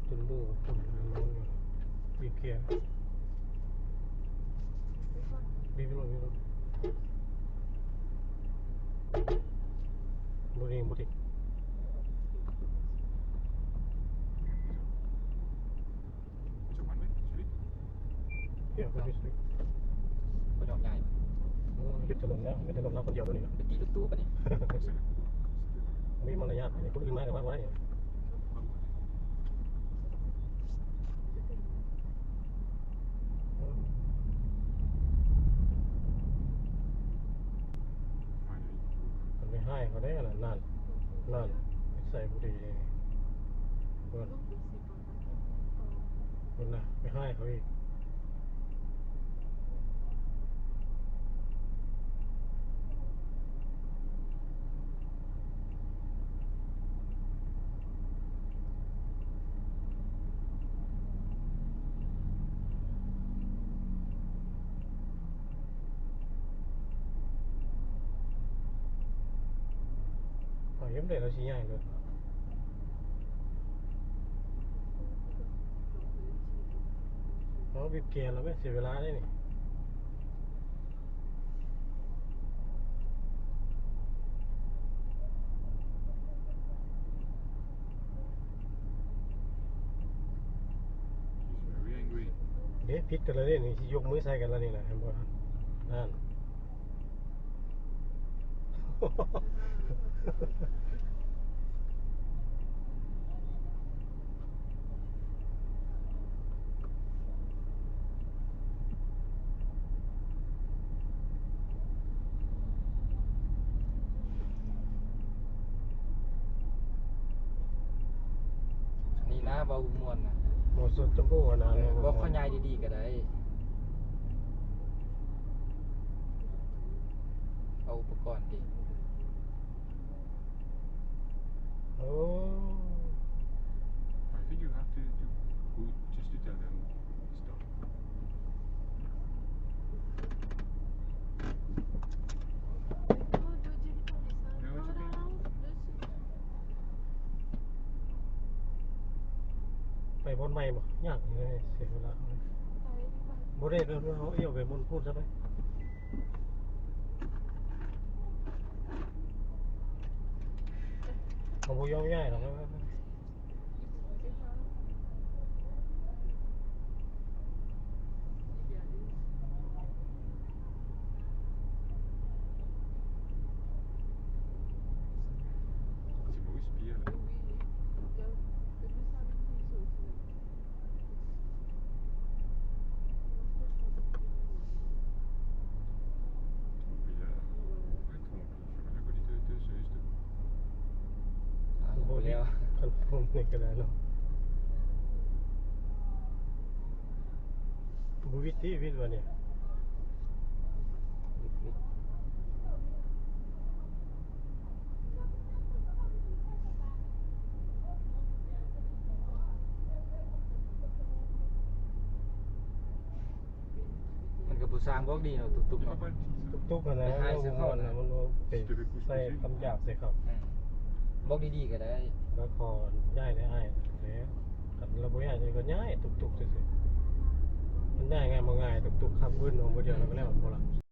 ຈົນໂບ້ ຄົນນອນຢູ່ ບີບແກ ບີບລົດ ບີບລົດ ບໍ່ດີ ບໍ່ດີ. Which one, mate? Street? Yeah, this street. ບໍ່ຍອມຍ້າຍ ເຮັດຖະໜົນແລ້ວ ເຮັດຖະໜົນລາວຄົນດຽວຕົວນີ້ ໄປຕີລົດຕູ້ປານນີ້ ມີມາລະຍາດ ຄົນອື່ນມາກໍມາບໍ່ໄດ້. ມັນໄປຮ້າຍເຂົາໄດ້ ອັນນັ້ນ ນັ້ນ ນິໄສບໍ່ດີເດ້ ເພິ່ນ ເພິ່ນນະ ໄປຮ້າຍເຂົາອີກ. ເອົາ ເຫັນໄດ້ ລາວຊິຍ້າຍລົດ ເຮົາບີບແກນແລ້ວແມ່ນ ເສຍເວລາເດ້ນີ້. ເດ້ ຜິດກັນແລ້ວເດ້ນີ້ ຊິຍົກມືໃສ່ກັນແລ້ວນີ້ນະ ເຫັນບໍ່ ນັ້ນ. ນີ້ນະ ເວົ້າມ່ວນນະ ບໍ່ສົນຈຳໂບ້ນະ ເອີ ບອກເຂົາຍ້າຍດີໆກໍໄດ້ ເອົາອຸປະກອນຕິ. ໂອ້ I think you have to, to go just to tell them stop. ໄປບ່ອນໃໝ່ບໍ່? ຍາກເລີຍ ເສຍເວລາ ບໍ່ໄດ້ ເຮົາອຽວໄປບ່ອນພຸ້ນຊະໄປ. ເຂົາບໍ່ຍອມຍ້າຍດອກ. ບໍ່ແລ້ວ ຄັນຜົມນີ້ກໍໄດ້ເນາະ ບໍ່ວິດຕິ ວິດວ່ານີ້ ມັນກໍຜູ້ຊ່າງບອກດີເນາະ ຕຸກໆເນາະ ຕຸກໆຫັ້ນນະ ມັນໄປໃສ່ຄຳຫຍາບໃສ່ເຂົາ ອືມ ບອກດີໆກໍໄດ້ ແລ້ວຂໍຍ້າຍໄດ້ອ້າຍ ແລ້ວຄັນລາວບໍ່ຍ້າຍກໍຍ້າຍຕຸກໆຊື່ໆ ມັນຍ້າຍງ່າຍບໍ່ງ່າຍ ຕຸກໆຂັບວືນອອກບໍ່ດຽວແລ້ວກໍແລ້ວ ບໍ່ລະ.